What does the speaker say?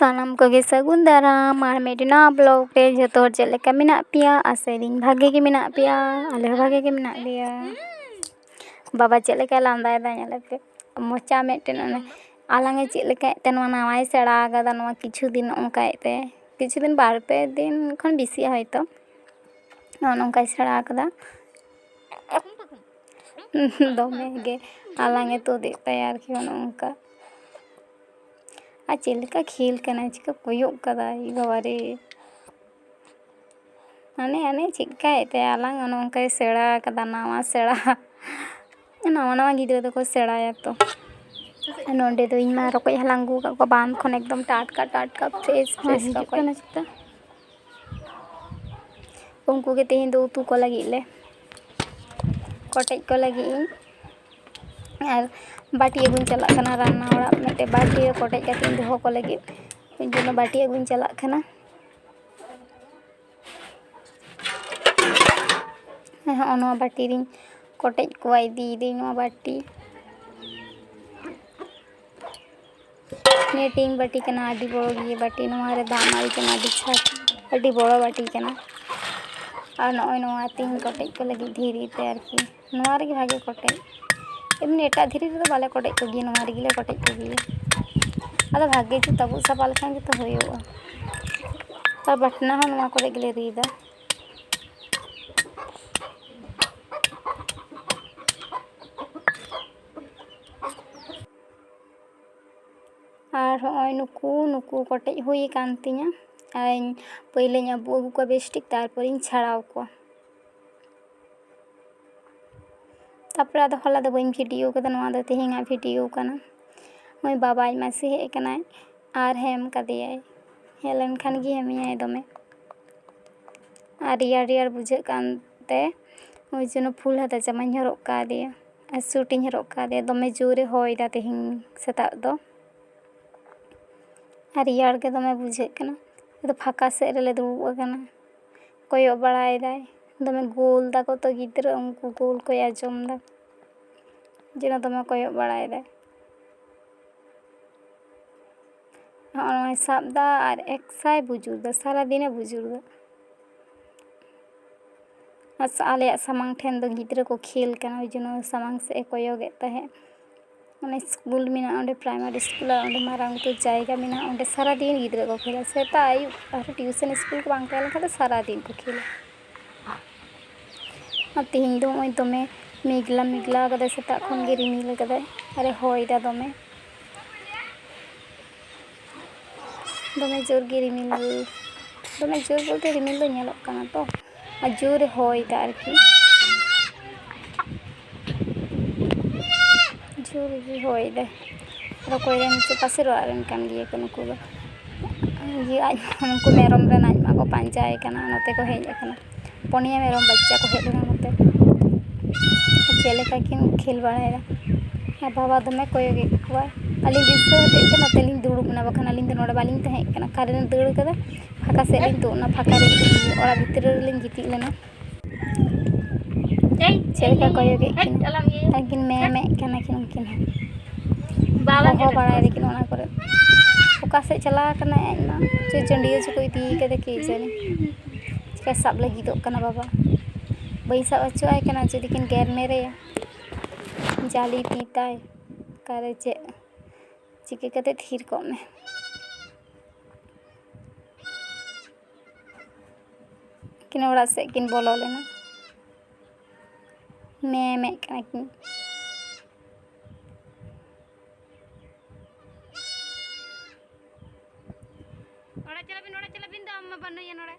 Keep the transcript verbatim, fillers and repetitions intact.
ᱥᱟᱱᱟᱢ ᱠᱚᱜᱮ ᱥᱟᱹᱜᱩᱱ ᱫᱟᱨᱟᱢ ᱟᱨ ᱢᱤᱫᱴᱮᱱ ᱱᱟᱣᱟ ᱵᱞᱚᱜ ᱨᱮ᱾ ᱡᱷᱚᱛᱚ ᱦᱚᱲ ᱪᱮᱫ ᱞᱮᱠᱟ ᱢᱮᱱᱟᱜ ᱯᱮᱭᱟ? ᱟᱥᱟᱭᱫᱟᱹᱧ ᱵᱷᱟᱜᱮ ᱜᱮ ᱢᱮᱱᱟᱜ ᱯᱮᱭᱟ᱾ ᱟᱞᱮ ᱦᱚᱸ ᱵᱷᱟᱜᱮ ᱜᱮ ᱢᱮᱱᱟᱜ ᱞᱮᱭᱟ᱾ ᱵᱟᱵᱟ ᱪᱮᱫ ᱞᱮᱠᱟᱭ ᱞᱟᱸᱫᱟᱭᱮᱫᱟ ᱧᱮᱞᱮ ᱯᱮ᱾ ᱢᱚᱪᱟ ᱢᱤᱫᱴᱮᱱ ᱚᱱᱮ ᱟᱞᱟᱝ ᱮ ᱪᱮᱫ ᱞᱮᱠᱟᱭᱮᱫ ᱛᱮ, ᱱᱚᱣᱟ ᱱᱟᱣᱟᱭ ᱥᱮᱬᱟ ᱟᱠᱟᱫᱟ, ᱱᱚᱣᱟ ᱠᱤᱪᱷᱩ ᱫᱤᱱ ᱱᱚᱝᱠᱟᱭᱮᱫ ᱛᱮ, ᱠᱤᱪᱷᱩ ᱫᱤᱱ ᱵᱟᱨ ᱯᱮ ᱫᱤᱱ ᱠᱷᱚᱱ ᱵᱮᱥᱤᱜᱼᱟ ᱦᱚᱭᱛᱳ᱾ ᱱᱚᱜᱼᱚ ᱱᱚᱝᱠᱟᱭ ᱥᱮᱬᱟ ᱟᱠᱟᱫᱟ᱾ ᱫᱚᱢᱮ ᱜᱮ ᱟᱞᱟᱝ ᱮ ᱛᱩᱫᱮᱫ ᱛᱟᱭᱟ ᱟᱨᱠᱤ, ᱚᱱᱮ ᱚᱱᱠᱟ᱾ ᱟᱨ ᱪᱮᱫ ᱞᱮᱠᱟ ᱠᱷᱮᱞ ᱠᱟᱱᱟᱭ, ᱪᱤᱠᱟ ᱠᱚᱭᱚᱜ ᱠᱟᱫᱟᱭ, ᱵᱟᱵᱟ ᱨᱮ᱾ ᱦᱟᱱᱮ ᱦᱟᱱᱮ ᱪᱮᱫᱠᱟᱭᱮᱫ ᱛᱟᱭᱟ ᱟᱞᱟᱝ, ᱚᱱᱮ ᱚᱱᱠᱟᱭ ᱥᱮᱬᱟ ᱠᱟᱫᱟ, ᱱᱟᱣᱟ ᱥᱮᱬᱟ᱾ ᱱᱟᱣᱟ ᱱᱟᱣᱟ ᱜᱤᱫᱽᱨᱟᱹ ᱫᱚᱠᱚ ᱥᱮᱬᱟᱭᱟ ᱛᱚ᱾ ᱱᱚᱸᱰᱮ ᱫᱚ ᱤᱧ ᱢᱟ ᱨᱚᱠᱚᱡ ᱦᱟᱞᱟᱝ ᱟᱹᱜᱩ ᱟᱠᱟᱫ ᱠᱚᱣᱟ ᱵᱟᱸᱫᱷ ᱠᱷᱚᱱ, ᱮᱠᱫᱚᱢ ᱴᱟᱴᱠᱟ ᱴᱟᱴᱠᱟ ᱯᱷᱨᱮᱥ ᱯᱷᱨᱮᱥ ᱦᱤᱡᱩᱜ ᱨᱚᱠᱚᱡ᱾ ᱠᱟᱱᱟ ᱪᱮᱛᱟ? ᱩᱱᱠᱩ ᱜᱮ ᱛᱮᱦᱮᱧ ᱫᱚ ᱩᱛᱩ ᱠᱚ ᱞᱟᱹᱜᱤᱫ ᱞᱮ, ᱠᱚᱴᱮᱡ ᱠᱚ ᱞᱟᱹᱜᱤᱫ ᱤᱧ᱾ ᱟᱨ ᱵᱟᱹᱴᱤ ᱟᱹᱜᱩᱧ ᱪᱟᱞᱟᱜ ᱠᱟᱱᱟ ᱨᱟᱱᱱᱟ ᱚᱲᱟᱜ, ᱢᱤᱫᱴᱮᱡ ᱵᱟᱹᱴᱤ ᱨᱮ ᱠᱚᱴᱮᱡ ᱠᱟᱛᱮ ᱤᱧ ᱫᱚᱦᱚ ᱠᱚ ᱞᱟᱹᱜᱤᱫ᱾ ᱳᱭ ᱡᱚᱱᱱᱚ ᱵᱟᱹᱴᱤ ᱟᱹᱜᱩᱧ ᱪᱟᱞᱟᱜ ᱠᱟᱱᱟ᱾ ᱦᱮᱸ, ᱦᱚᱸᱜᱼᱚ ᱱᱚᱣᱟ ᱵᱟᱹᱴᱤ ᱨᱤᱧ ᱠᱚᱴᱮᱡ ᱠᱚᱣᱟ, ᱤᱫᱤᱭᱮᱫᱟᱹᱧ ᱱᱚᱣᱟ ᱵᱟᱹᱴᱤ᱾ ᱱᱤᱭᱟᱹ ᱴᱤᱝ ᱵᱟᱹᱴᱤ ᱠᱟᱱᱟ, ᱟᱹᱰᱤ ᱵᱚᱲᱚ ᱜᱮ ᱵᱟᱹᱴᱤ᱾ ᱱᱚᱣᱟ ᱨᱮ ᱫᱟᱜ ᱢᱟᱹᱲᱤ ᱠᱟᱱᱟ, ᱟᱹᱰᱤ ᱪᱷᱟᱴ, ᱟᱹᱰᱤ ᱵᱚᱲᱚ ᱵᱟᱹᱴᱤ ᱠᱟᱱᱟ᱾ ᱟᱨ ᱱᱚᱜᱼᱚᱭ ᱱᱚᱣᱟ ᱛᱤᱧ ᱠᱚᱴᱮᱡ ᱠᱚ ᱞᱟᱹᱜᱤᱫ ᱫᱷᱤᱨᱤ ᱛᱮ ᱟᱨᱠᱤ, ᱱᱚᱣᱟ ᱨᱮᱜᱮ ᱵᱷᱟᱜᱮ ᱠᱚᱴᱮᱡ᱾ ᱮᱢᱱᱤ ᱮᱴᱟᱜ ᱫᱷᱤᱨᱤ ᱨᱮᱫᱚ ᱵᱟᱞᱮ ᱠᱚᱴᱮᱡ ᱠᱚᱜᱮᱭᱟ, ᱱᱚᱣᱟ ᱨᱮᱜᱮ ᱞᱮ ᱠᱚᱴᱮᱡ ᱠᱚᱜᱮᱭᱟ᱾ ᱟᱫᱚ ᱵᱷᱟᱜᱮ ᱡᱩᱛ ᱟᱹᱵᱩᱜ ᱥᱟᱯᱷᱟ ᱞᱮᱠᱷᱟᱱ ᱜᱮᱛᱚ ᱦᱩᱭᱩᱜᱼᱟ᱾ ᱟᱨ ᱵᱟᱴᱱᱟ ᱦᱚᱸ ᱱᱚᱣᱟ ᱠᱚᱨᱮ ᱜᱮᱞᱮ ᱨᱤᱫᱟ᱾ ᱟᱨ ᱦᱚᱸᱜᱼᱚᱭ ᱱᱩᱠᱩ, ᱱᱩᱠᱩ ᱠᱚᱴᱮᱡ ᱦᱩᱭ ᱟᱠᱟᱱ ᱛᱤᱧᱟᱹ᱾ ᱟᱨ ᱤᱧ ᱯᱟᱹᱭᱞᱟᱹᱧ ᱟᱹᱵᱩᱜ ᱟᱹᱜᱩ ᱠᱚᱣᱟ ᱵᱮᱥ ᱴᱷᱤᱠ, ᱛᱟᱨᱯᱚᱨᱮᱧ ᱪᱷᱟᱲᱟᱣ ᱠᱚᱣᱟ᱾ ᱛᱟᱨᱯᱚᱨᱮ ᱟᱫᱚ ᱦᱚᱞᱟ ᱫᱚ ᱵᱟᱹᱧ ᱵᱷᱤᱰᱤᱭᱳ ᱠᱟᱫᱟ, ᱱᱚᱣᱟ ᱫᱚ ᱛᱮᱦᱮᱧᱟᱜ ᱵᱷᱤᱰᱤᱭᱳ ᱠᱟᱱᱟ᱾ ᱱᱩᱭ ᱵᱟᱵᱟ ᱟᱡ ᱢᱟᱥᱤ ᱦᱮᱡ ᱟᱠᱟᱱᱟᱭ ᱟᱨ ᱦᱮᱢ ᱠᱟᱫᱮᱭᱟᱭ᱾ ᱦᱮᱡ ᱞᱮᱱᱠᱷᱟᱱ ᱜᱮ ᱦᱮᱢᱮᱭᱟᱭ ᱫᱚᱢᱮ᱾ ᱟᱨ ᱨᱮᱭᱟᱲ ᱨᱮᱭᱟᱲ ᱵᱩᱡᱷᱟᱹᱜ ᱠᱟᱱᱛᱮ ᱳᱭ ᱡᱚᱱᱱᱚ ᱯᱷᱩᱞ ᱦᱟᱛᱟ ᱡᱟᱢᱟᱧ ᱦᱚᱨᱚᱜ ᱠᱟᱣᱫᱮᱭᱟ ᱟᱨ ᱥᱩᱴᱤᱧ ᱦᱚᱨᱚᱜ ᱠᱟᱣᱫᱮᱭᱟ᱾ ᱫᱚᱢᱮ ᱡᱳᱨᱮ ᱦᱚᱭᱫᱟ ᱛᱮᱦᱮᱧ ᱥᱮᱛᱟᱜ ᱫᱚ᱾ ᱟᱨ ᱨᱮᱭᱟᱲ ᱜᱮ ᱫᱚᱢᱮ ᱵᱩᱡᱷᱟᱹᱜ ᱠᱟᱱᱟ᱾ ᱟᱫᱚ ᱯᱷᱟᱸᱠᱟ ᱥᱮᱫ ᱨᱮᱞᱮ ᱫᱩᱲᱩᱵ ᱟᱠᱟᱱᱟ᱾ ᱠᱚᱭᱚᱜ ᱵᱟᱲᱟᱭᱮᱫᱟᱭ᱾ ᱫᱚᱢᱮ ᱜᱳᱞ ᱫᱟᱠᱚ ᱛᱚ ᱜᱤᱫᱽᱨᱟᱹ, ᱩᱱᱠᱩ ᱜᱳᱞ ᱠᱚᱭ ᱟᱸᱡᱚᱢ ᱫᱟ᱾ ᱡᱮᱱᱚ ᱫᱚᱢᱮ ᱠᱚᱭᱚᱜ ᱵᱟᱲᱟᱭᱮᱫᱟᱭ᱾ ᱱᱚᱜᱼᱚᱭ ᱥᱟᱵ ᱫᱟ ᱟᱨ ᱮᱠᱥᱟᱭ ᱵᱩᱡᱩᱨ ᱫᱟ, ᱥᱟᱨᱟᱫᱤᱱᱮ ᱵᱩᱡᱩᱨ ᱫᱟ᱾ ᱟᱨ ᱥᱟ-, ᱟᱞᱮᱭᱟᱜ ᱥᱟᱢᱟᱝ ᱴᱷᱮᱱ ᱫᱚ ᱜᱤᱫᱽᱨᱟᱹ ᱠᱚ ᱠᱷᱮᱞ ᱠᱟᱱᱟ, ᱳᱭ ᱡᱚᱱᱱᱚ ᱥᱟᱢᱟᱝ ᱥᱮᱫ ᱮ ᱠᱚᱭᱚᱜᱮᱫ ᱛᱟᱦᱮᱸᱫ᱾ ᱚᱱᱮ ᱥᱠᱩᱞ ᱢᱮᱱᱟᱜᱼᱟ, ᱚᱸᱰᱮ ᱯᱨᱟᱭᱢᱟᱨᱤ ᱥᱠᱩᱞ, ᱟᱨ ᱚᱸᱰᱮ ᱢᱟᱨᱟᱝ ᱩᱛᱟᱹᱨ ᱡᱟᱭᱜᱟ ᱢᱮᱱᱟᱜᱼᱟ, ᱚᱸᱰᱮ ᱥᱟᱨᱟᱫᱤᱱ ᱜᱤᱫᱽᱨᱟᱹ ᱠᱚ ᱠᱷᱮᱞᱟ᱾ ᱥᱮᱛᱟᱜ ᱟᱹᱭᱩᱵ ᱟᱨᱦᱚᱸ ᱴᱤᱭᱩᱥᱚᱱ ᱥᱠᱩᱞ ᱠᱚ ᱵᱟᱝ ᱛᱟᱦᱮᱸ ᱞᱮᱱᱠᱷᱟᱱ ᱫᱚ ᱥᱟᱨᱟᱫᱤᱱ ᱠᱚ ᱠᱷᱮᱞᱟ᱾ ᱟᱨ ᱛᱮᱦᱮᱧ ᱫᱚ ᱱᱚᱜᱼᱚᱭ ᱫᱚᱢᱮ ᱢᱮᱜᱷᱞᱟ ᱢᱮᱜᱷᱞᱟ ᱠᱟᱫᱟᱭ, ᱥᱮᱛᱟᱜ ᱠᱷᱚᱱ ᱜᱮ ᱨᱤᱢᱤᱞ ᱠᱟᱫᱟᱭ ᱟᱨᱮ ᱦᱚᱭ ᱫᱟ ᱫᱚᱢᱮ᱾ ᱫᱚᱢᱮ ᱡᱳᱨ ᱜᱮ ᱨᱤᱢᱤᱞ, ᱫᱚᱢᱮ ᱡᱳᱨ ᱵᱚᱞᱛᱮ ᱨᱤᱢᱤᱞ ᱫᱚ ᱧᱮᱞᱚᱜ ᱠᱟᱱᱟ ᱛᱚ, ᱟᱨ ᱡᱳᱨᱮ ᱦᱚᱭ ᱫᱟ ᱟᱨᱠᱤ᱾ ᱡᱳᱨ ᱜᱮ ᱦᱚᱭ ᱫᱟᱭ᱾ ᱟᱨ ᱚᱠᱚᱭ ᱨᱮᱱ ᱪᱚ ᱯᱟᱥᱮᱨ ᱚᱲᱟᱜ ᱨᱮᱱ ᱠᱟᱱ ᱜᱮᱭᱟ ᱠᱚ ᱱᱩᱠᱩ ᱫᱚ᱾ ᱤᱭᱟᱹ, ᱟᱡ, ᱩᱱᱠᱩ ᱢᱮᱨᱚᱢ ᱨᱮᱱ ᱟᱡ ᱢᱟ ᱠᱚ ᱯᱟᱸᱡᱟᱭᱮ ᱠᱟᱱᱟ, ᱱᱚᱛᱮ ᱠᱚ ᱦᱮᱡ ᱟᱠᱟᱱᱟ᱾ ᱯᱚᱱᱭᱟ ᱢᱮᱨᱚᱢ ᱵᱟᱪᱪᱟ ᱠᱚ ᱦᱮᱡ ᱞᱮᱱᱟ ᱱᱚᱛᱮ᱾ ᱪᱮᱫ ᱞᱮᱠᱟ ᱠᱤᱱ ᱠᱷᱮᱞ ᱵᱟᱲᱟᱭᱮᱫᱟ᱾ ᱟᱨ ᱵᱟᱵᱟ ᱫᱚᱢᱮ ᱠᱚᱭᱚᱜᱮᱫ ᱠᱚᱣᱟᱭ᱾ ᱟᱹᱞᱤᱧ ᱫᱤᱥᱟᱹ ᱦᱚᱛᱮᱡ ᱛᱮ ᱱᱚᱛᱮ ᱞᱤᱧ ᱫᱩᱲᱩᱵ ᱮᱱᱟ, ᱵᱟᱠᱷᱟᱱ ᱟᱹᱞᱤᱧ ᱫᱚ ᱱᱚᱰᱮ ᱵᱟᱹᱞᱤᱧ ᱛᱟᱦᱮᱸ ᱠᱟᱱᱟ᱾ ᱠᱟᱨᱮᱱ ᱫᱟᱹᱲ ᱠᱟᱫᱟ, ᱯᱷᱟᱸᱠᱟ ᱥᱮᱫ ᱞᱤᱧ ᱛᱩᱫ ᱮᱱᱟ, ᱯᱷᱟᱸᱠᱟ ᱨᱮ ᱚᱲᱟᱜ ᱵᱷᱤᱛᱨᱤ ᱨᱮᱞᱤᱧ ᱜᱤᱛᱤᱡ ᱞᱮᱱᱟ᱾ ᱪᱮᱫ ᱞᱮᱠᱟ ᱠᱚᱭᱚᱜᱮᱫ ᱠᱤᱱᱟ᱾ ᱟᱨ ᱠᱤᱱ ᱢᱮᱢᱮᱜ ᱠᱟᱱᱟ ᱠᱤᱱ ᱩᱱᱠᱤᱱ ᱦᱚᱸ᱾ ᱦᱚᱦᱚ ᱵᱟᱲᱟᱭ ᱫᱟᱠᱤᱱ ᱚᱱᱟ ᱠᱚᱨᱮ᱾ ᱚᱠᱟ ᱥᱮᱫ ᱪᱟᱞᱟᱣ ᱠᱟᱱᱟᱭ ᱟᱡ ᱢᱟ? ᱪᱚ ᱪᱟᱹᱰᱭᱟᱹ ᱪᱚᱠᱚ ᱤᱫᱤ ᱠᱟᱫᱮ ᱠᱤ ᱡᱟᱹᱱᱤ᱾ ᱪᱤᱠᱟ ᱥᱟᱵ ᱞᱟᱹᱜᱤᱫᱚᱜ ᱠᱟᱱᱟ ᱵᱟᱵᱟ? ᱵᱟᱹᱧ ᱥᱟᱵ ᱦᱚᱪᱚᱣᱟᱭ ᱠᱟᱱᱟ, ᱡᱩᱫᱤ ᱠᱤᱱ ᱜᱮᱨ ᱢᱮᱨᱮᱭᱟ᱾ ᱡᱟᱹᱞᱤ ᱛᱤ ᱛᱟᱭ᱾ ᱚᱠᱟᱨᱮ ᱪᱮᱫ? ᱪᱤᱠᱟᱹ ᱠᱟᱛᱮ ᱛᱷᱤᱨ ᱠᱚᱜ ᱢᱮ᱾ ᱠᱤᱱ ᱚᱲᱟᱜ ᱥᱮᱫ ᱠᱤᱱ ᱵᱚᱞᱚ ᱞᱮᱱᱟ᱾ ᱢᱮᱢᱮᱜ ᱠᱟᱱᱟ ᱠᱤᱱ᱾ ᱚᱲᱟᱜ ᱪᱟᱞᱟᱜ ᱵᱤᱱ, ᱚᱲᱟᱜ ᱪᱟᱞᱟᱜ ᱵᱤᱱ, ᱫᱚ ᱟᱢ ᱢᱟ ᱵᱟᱹᱱᱩᱭᱟ ᱱᱚᱰᱮ᱾